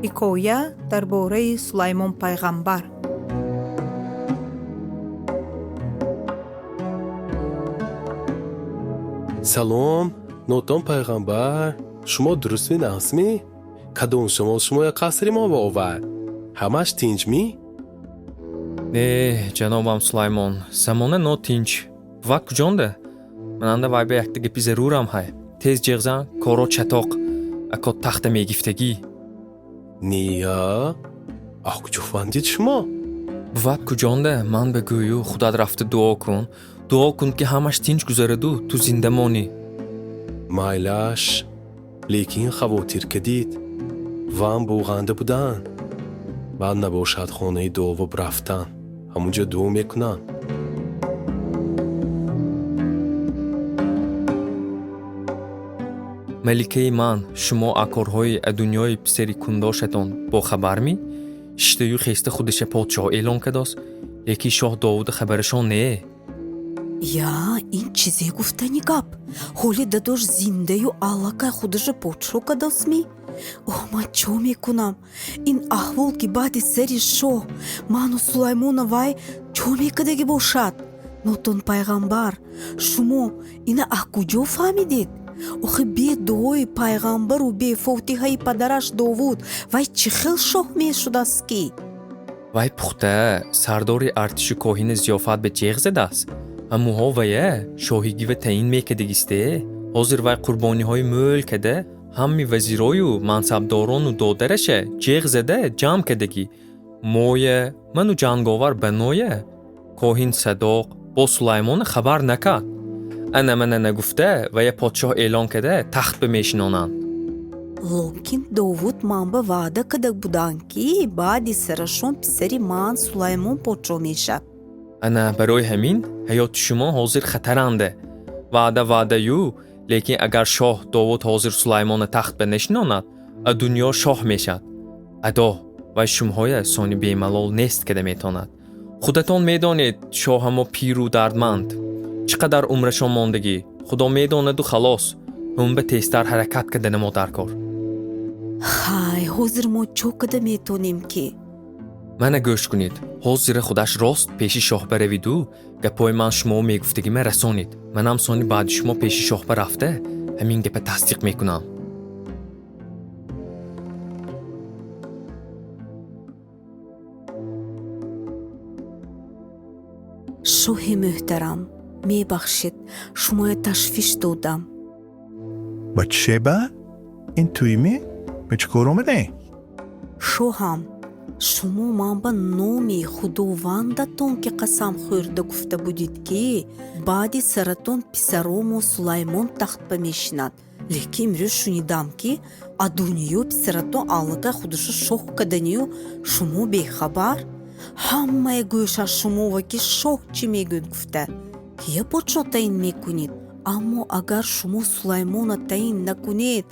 Ҳикоя дар бораи Сулаймон пайғамбар. Салом, Нотон пайғамбар. Шумо дурустми, нағзми? Кадом шумол шумоя қасри мо овард? Ҳамаш тинҷмӣ? Не, ҷанобам Сулаймон, замона нотинҷ. Буват куҷонда? Мананда вай ба якта гапи зарурам ҳай. Тез ҷеғ зан, коро чатоқ. Ако тахта мегифтагӣ. Ния, ах, куҷо фаҳмдид шумо? Буват куҷонда? Ман ба гӯю худат рафта дуо кун. Дуо кун, ки ҳамаш тинҷ гузараду ту зинда монӣ. Майлаш, лекин хавотир кадид. Вам буғанда буданд. Баъд набошад, хонаи дуовоб рафтан. Ҳамунҷо дуо мекунанд. Маликаи ман, шумо акорҳои адунёи писари кундошатон бохабармӣ? Шиштаю хеста худаша подшоҳ эълон кардост, лекин шоҳ Довуда хабарашон не. Я, ин чизе гуфтани гап? Ҳоли дадош зиндаю аллакай худаша подшоҳ кадосмӣ? Оҳ, ман чо мекунам? Ин аҳвол, ки баъди сари шоҳ ману Сулаймона вай чо мекардагӣ бошад? Нотон пайғамбар, шумо ина аз куҷо фаҳмидед? Охи, бе дуои пайғамбару бе фотиҳаи падараш Довуд вай чӣ хел шоҳ мешудааст ки? Вай пухта сардори артишу коҳина зиёфат ба ҷеғ задааст. Ҳамуҳо вая шоҳигива таъин мекардагисте. Ҳозир вай қурбониҳои мӯл када, ҳамми вазирою мансабдорону додараша ҷеғ зада ҷамъ кардагӣ. Моя, ману ҷанговар Баноя, коҳин Садоқ бо Сулаймона хабар накард. Ана мана нагуфта вая подшоҳ эълон карда тахт ба мешинонанд. Локин Довуд ман ба ваъда карда буданд, ки баъди сарашон писари ман Сулаймон подшоҳ мешавад. Ана барои ҳамин ҳаёти шумо ҳозир хатаранде. Ваъда ваъдаю, лекин агар шоҳ Довуд ҳозир Сулаймона тахт ба нашинонад, адунё шоҳ мешавад. Адо вай шумҳоя сони бемалол нест када метавонад. Худатон медонед, шоҳамо пиру дардманд. Чӣ қадар умрашон мондагӣ, худо медонаду халос. Ҳум ба тезтар ҳаракат кардана мо дар кор. Хай, ҳозир мо чо карда метавонем ки? Мана гӯш кунед, ҳозира худаш рост пеши шоҳ баравиду гапҳои ман шумо мегуфтагима расонед. Манам сони баъди шумо пеши шоҳ рафта ҳамин гапа тасдиқ мекунам. Шоҳи муҳтарам, мебахшед, шумоя ташвиш додам. Батшеба, ин туймӣ? Ба чӣ кор омадӣ? Шоҳам, шумо ман ба номи худовандатон ки қасам хӯрда гуфта будед, ки баъди саратон писаромо Сулаймон тахт ба мешинад, лекин имрӯз шунидам, ки адунё писаратон аллакай худаша шоҳ каданию шумо бехабар. Ҳамае гӯшаш шумова, ки шоҳ чӣ мегӯяд гуфта, кия подшоҳ таъин мекунед. Аммо агар шумо Сулаймона таъин накунед,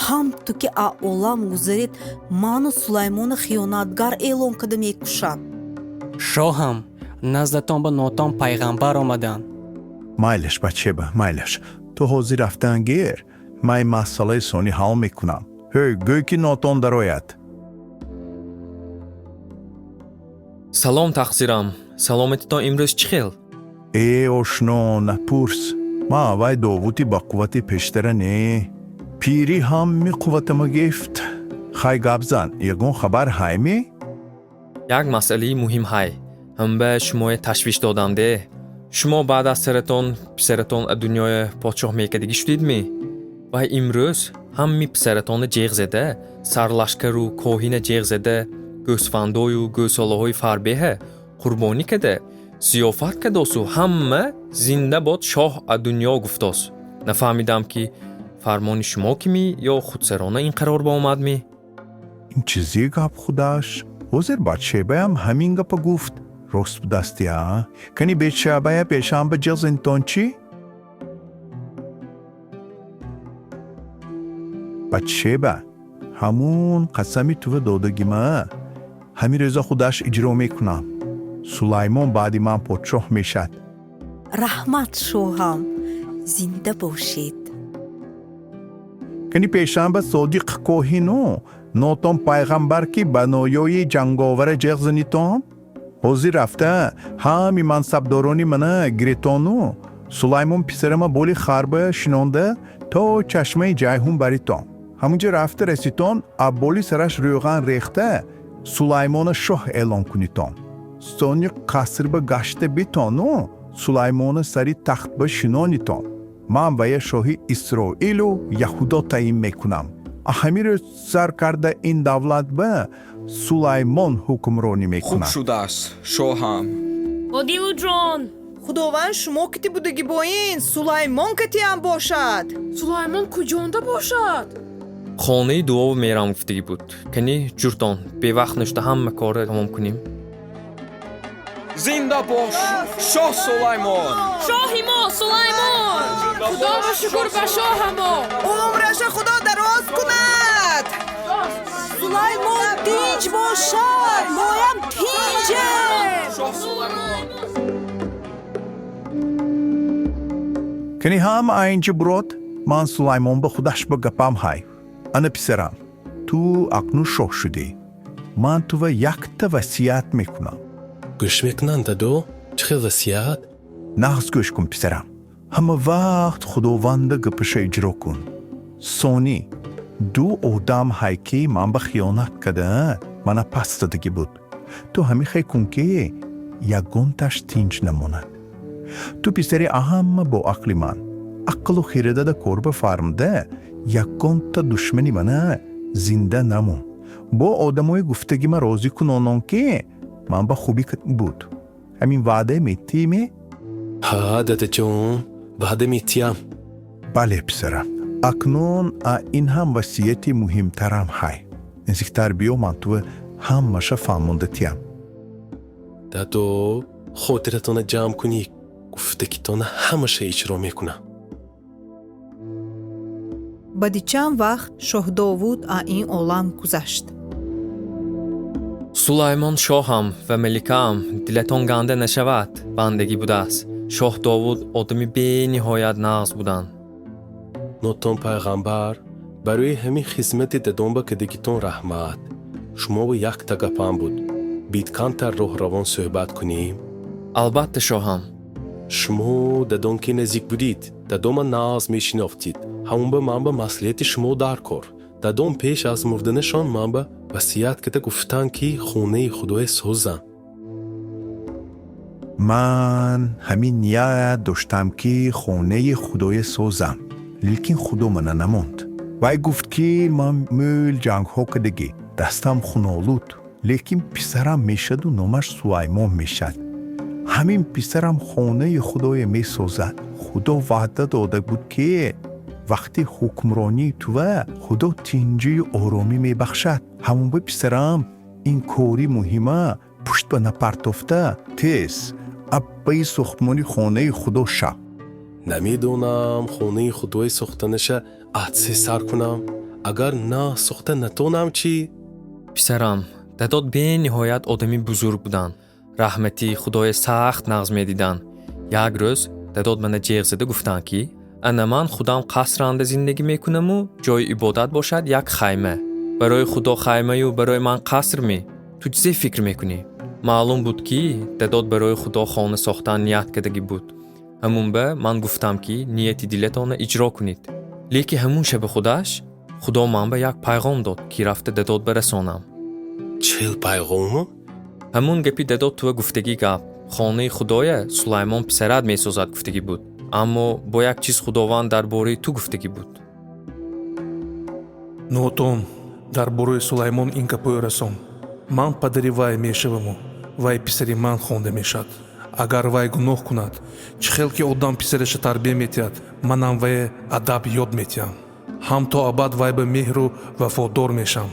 ҳамту ки а олам гузаред, ману Сулаймона хиёнатгар эълон карда мекушанд. Шоҳам, наздатон ба Нотон пайғамбар омаданд. Майлаш, Батшеба, майлаш. Ту ҳозир рафтан гир, ман ин масъалаи сонӣ ҳал мекунам. Ҳей, гӯй, ки Нотон дарояд. Салом, тақсирам. Саломатитон имрӯз чӣ хел? Э, ошно, напурс. Ман аввай Довуди ба қуввати пештара не. Пирӣ ҳамми қувватама гифт. Хай, гап зан, ягон хабар ҳаймӣ? Як масъалаи муҳим ҳай, ҳамба шумоя ташвиш додам де. Шумо баъд аз саратон писаратон дунёя подшоҳ мекардагӣ шудидмӣ? Вай имрӯз ҳамми писаратона ҷеғ зада, сарлашкару коҳина ҷеғ зада, гӯсфандою гӯсолаҳои фарбеҳа қурбонӣ када, зиёфат кадосу ҳама «Зинда бод шоҳ адунё» гуфтос. Нафаҳмидам, ки фармони шумо кимӣ ё худсарона ин қарор ба омадмӣ? Ин чизе гап худаш? Ҳозир Батшебаям ҳамин гапа гуфт. Рост будастия? Кани Бетшебая пешам ба ҷеғ зинтон чӣ? Батшеба, ҳамун қасами тува додагима ҳамин рӯза худаш иҷро мекунам. Сулаймон баъди ман подшоҳ мешад. Раҳмат, шоҳам, зинда бошед. Кани пешанба Содиқ коҳину Нотон пайғамбар ки ба ноёи ҷанговара ҷеғ занитон? Ҳозир рафта ҳами мансабдорони мана гиретону Сулаймон писарама боли харба шинонда то чашмаи Ҷайҳун баритон. Ҳамунҷа рафта раситон, абболи сараш рӯған рехта Сулаймона шоҳ эълон кунитон. Сони қасрба гашта битону Сулаймона сари тахтба шинонитон. Ман вая шоҳи Исроилу Яҳудо таъин мекунам. Ҳамиро сар карда ин давлат ба Сулаймон ҳукмронӣ Хуб мекунад. шудааст, шоҳам. Одилуҷон. Худованд шумо кити будагӣ боин Сулаймон катиам бошад. Сулаймон куҷонда бошад? Хонаи дуо мерам гуфтагӣ буд. Кани ҷуртон, бевақт нашуда ҳама корро тамом кунем. Зинда бош, шоҳ Сулаймон! Шоҳи мо Сулаймон! Худоро шукр ба шоҳамо! Умраша Худо дароз кунад. Сулаймон тинҷ бошад, моям тинҷем. Шоҳ Сулаймон! Кани ҳама айнҷа бурод, ман Сулаймон ба худаш ба гапам ҳай. Ана писарам, ту акнун шоҳ шудӣ. Ман тува якта васият мекунам. Гӯш мекунам, дадо. Чӣ хел васият? Нағз гӯш кун, писарам. Ҳама вақт Худованда гапаша иҷро кун. Сонӣ ду одам ҳай, ки ман ба хиёнат када мана пас додагӣ буд. Ту ҳамихе кун, ки ягонташ тинҷ намонад. Ту писари аҳама бо ақли ман, ақлу хирадада кор бафармда, ягонта душмани мана зинда намон. Бо одамои гуфтагима розӣ кунонон, ки ман ба хубӣ буд. Ҳамин ваъда метиме? Ҳа, дадаҷон, ваъда метиҳам. Бале, писарам. Акнун ин ҳам васияти муҳимтарам ҳай. Наздиктар биё, ман туа ҳамаша фаҳмонда тиям. Дадо, хотиратона ҷамъ кунӣ, гуфтагитона ҳамаша иҷро мекунам. Баъди чанд вақт шоҳ Довуд а ин олам гузашт. Сулаймон шоҳам ва маликаам, дилатон ганда нашавад, бандагӣ будааст. Шоҳ Довуд одами бениҳоят нағз буданд. Нотон пайғамбар, барои ҳамин хизмати дадом ба кадагитон раҳмат. Шумо ба якта гапам буд. Биткантар роҳравон суҳбат кунем. Албатта, шоҳам. Шумо дадом ки наздик будид, дадома нағз мешинофтид. Ҳамон ба ман ба маслиҳати шумо дар кор. Дадом пеш аз мурданашон ман ба васият карда гуфтанд, ки хонаи Худое созам. Ман ҳамин ният доштам, ки хонаи Худое созам, лекин Худо мана намонд. Вай гуфт, ки ман мӯл ҷангҳо кардагӣ, дастам хунолуд, лекин писарам мешаду номаш Сулаймон мешад. Ҳамин писарам хонаи Худое месозад. Худо ваъда дода буд, ки вақти ҳукмронии тува Худо тинҷию оромӣ мебахшад. Ҳамон ба писарам ин кори муҳима пушт ба напартофта, тез аббаи сохтмони хонаи Худо шав. Намедонам, хонаи Худое сохтанаша атсе сар кунам. Агар на сохта натонам чӣ? Писарам, дадот бениҳоят одами бузург буданд. Раҳмати Худое сахт нағз медиданд. Як рӯз дадот мана ҷеғ зада гуфтанд, ки ана ман худам қасранда зиндагӣ мекунаму ҷои ибодат бошад як хайма. Барои Худо хаймаю барои ман қаср ме? Ту чизе фикр мекунӣ? Маълум буд, ки дадот барои Худо хона сохтан ният кардагӣ буд. Ҳамун ба ман гуфтам, ки нияти дилатонро иҷро кунед. Лекин ҳамун шаби худаш Худо ман ба як пайғом дод, ки рафта дадот барасонам. Чел пайғому? Ҳамун гапи дадот туа гуфтагӣ гап, хонаи Худоя Сулаймон писарат месозад гуфтагӣ буд. Аммо бо як чиз Худованд дар бораи ту гуфтагӣ буд. Нотон, дар бораи Сулаймон ин гапҳоро расон: ман падари вай мешаваму вай писари ман хонда мешавад. Агар вай гуноҳ кунад, чӣ хел ки одам писараша тарбия метиҳад, манам вае адаб ёд метиҳам. Ҳам то абад вай ба меҳру вафодор мешавам.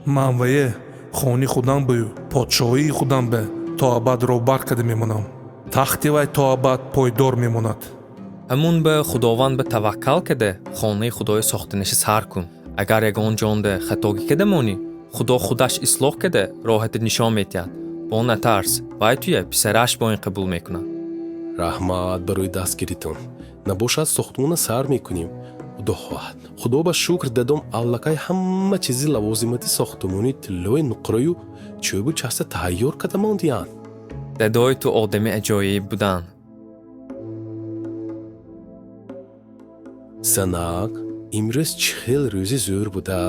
Ман вае хони худам баю подшоҳии худам ба то абад роҳбар карда мемонам. Тахти вай то абад пойдор мемонад. Ҳамун ба Худованд ба таваккал карда, хонаи Худоё сохтанаша сар кун. Агар ягон ҷонда хатогӣ карда монӣ, Худо худаш ислоҳ карда роҳата нишон метиҳад. Бо натарс, вай туя писараш бо ин қабул мекунад. Раҳмат барои дастгиритон. Набошад, сохтмона сар мекунем. Худо хоҳад. Худо ба шукр, дадом аллакай ҳама чизи лавозимоти сохтумонии тиллою нуқраю чӯбу часта тайёр карда мондиянд. Дадои ту одами аҷоиб буданд. Занак, имрӯз чӣ хел рӯзи зӯр буда.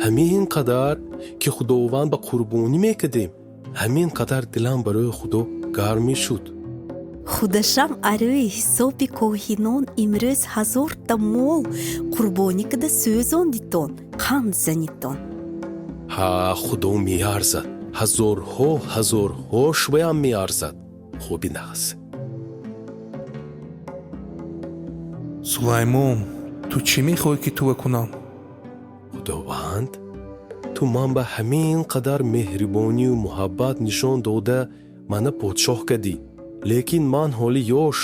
Ҳамин қадар ки Худованд ба қурбонӣ мекардем, ҳамин қадар дилам барои Худо гарм мешуд. Худашам арӯи ҳисоби коҳинон имрӯз 1000та мол қурбонӣ када сӯзондитон, қанд занитон. Ҳа, Худо меарзад, ҳазорҳо ҳазорҳо шубаям меарзад. Хуби нағз. Сулаймон, ту чӣ мехоҳӣ, ки тува кунам? Худованд, ту ман ба ҳамин қадар меҳрибонию муҳаббат нишон дода, мана подшоҳ кардӣ. Лекин ман ҳоли ёш,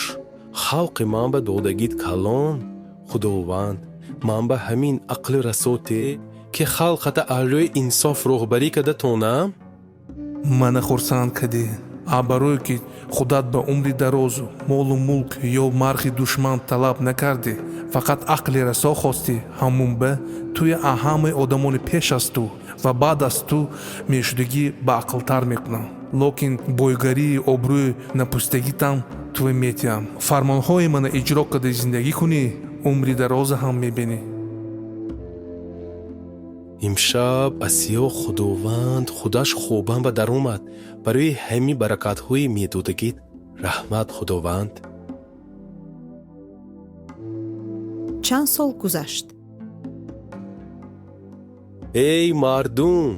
халқи ман ба додагит калон. Худованд, ман ба ҳамин ақли расоте, ки халқата аҳлӯи инсоф роҳбарӣ карда тонам. Мана хурсанд кардӣ. А барое ки худат ба умри дарозу молу мулк ё марғи душман талаб накардӣ, фақат ақли расо хостӣ, ҳамун ба туя ҳамаи одамони пеш аз ту ва баъд аз ту мешудагӣ баақлтар мекунам. Локин бойгарии обрӯи напустагитам туя метиҳам. Фармонҳои мана иҷро карда зиндагӣ кунӣ, умри дароза ҳам мебинӣ. Имшаб Асиё Худованд худаш хобам ба даромад. Барои ҳамин баракатҳои медодагит раҳмат, Худованд. Чанд сол гузашт. Эй мардум,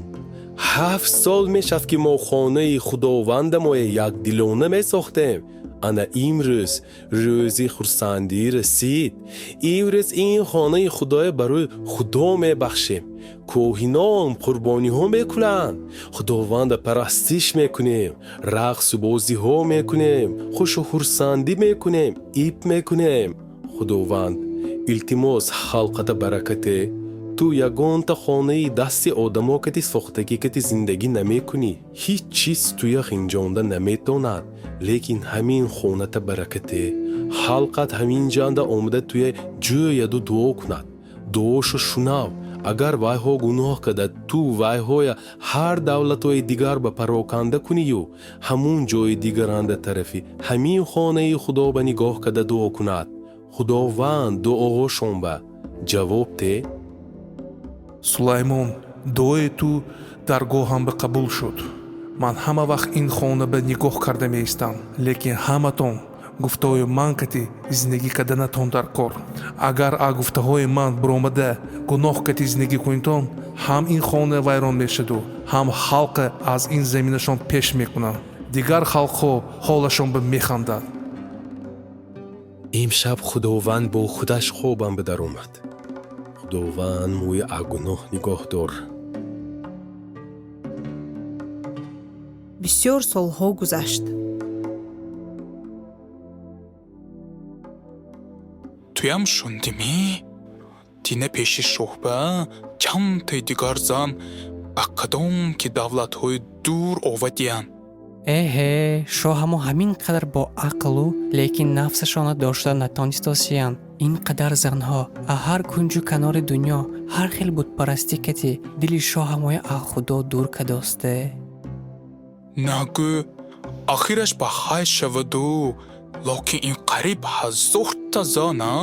7 сол мешавад, ки мо хонаи Худовандамое якдилона месохтем. Ана имрӯз рӯзи хурсандӣ расид. Имрӯз ин хонаи Худоя барои Худо мебахшем. Коҳинон қурбониҳо мекунанд, Худованда парастиш мекунем, рақсу бозиҳо мекунем, хушу хурсандӣ мекунем, иб мекунем. Худованд, илтимос, халқата баракате. Ту ягонта хонаи дасти одамо кати сохтагӣ кати зиндагӣ намекунӣ, ҳеҷ чиз туя хинҷонда наметонад, лекин ҳамин хоната баракате. Халқат ҳамин ҷанда омада туя ҷӯяду дуо кунад, дуошу шунав. Агар вайҳо гуноҳ карда, ту вайҳоя ҳар давлатҳои дигар ба пароканда кунию, ҳамун ҷои дигаранда тарафи ҳамин хонаи Худо ба нигоҳ карда дуо кунад, Худованд, дуоҳошон ба ҷавоб те. Сулаймон, дуои ту даргоҳам ба қабул шуд. Ман ҳама вақт ин хона ба нигоҳ карда меистам, лекин ҳаматон гуфтаҳои ман кати зиндагӣ карданатон дар кор. Агар а гуфтаҳои ман буромада гуноҳ кати зиндагӣ кунитон, ҳам ин хона вайрон мешаду, ҳам халқа аз ин заминашон пеш мекунам. Дигар халқҳо ҳолашон ба механдад. Имшаб Худованд бо худаш хобам ба даромад. Худованд, мӯи агуноҳ нигоҳ дор. Бисёр солҳо гузашт. Туям шундимӣ, дина пеши шоҳба чандтаи дигар зан ба кадом ки давлатҳои дур овадиянд. Эҳе, шоҳамо ҳамин қадар бо ақлу, лекин нафсашонро дошта натонистосиянд. Ин қадар занҳо а ҳар кунҷу канори дунё, ҳар хел бутпарастӣ кати дили шоҳамоя а Худо дур кадосте. Нагӯ, ахираш ба хайр шаваду, локин ин қариб 1000та зан, а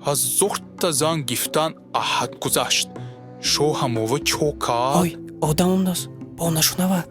1000та зан гифтан аҳад гузашт. Шоҳамова чо кард? Ой, одам омдост, бо нашунавад.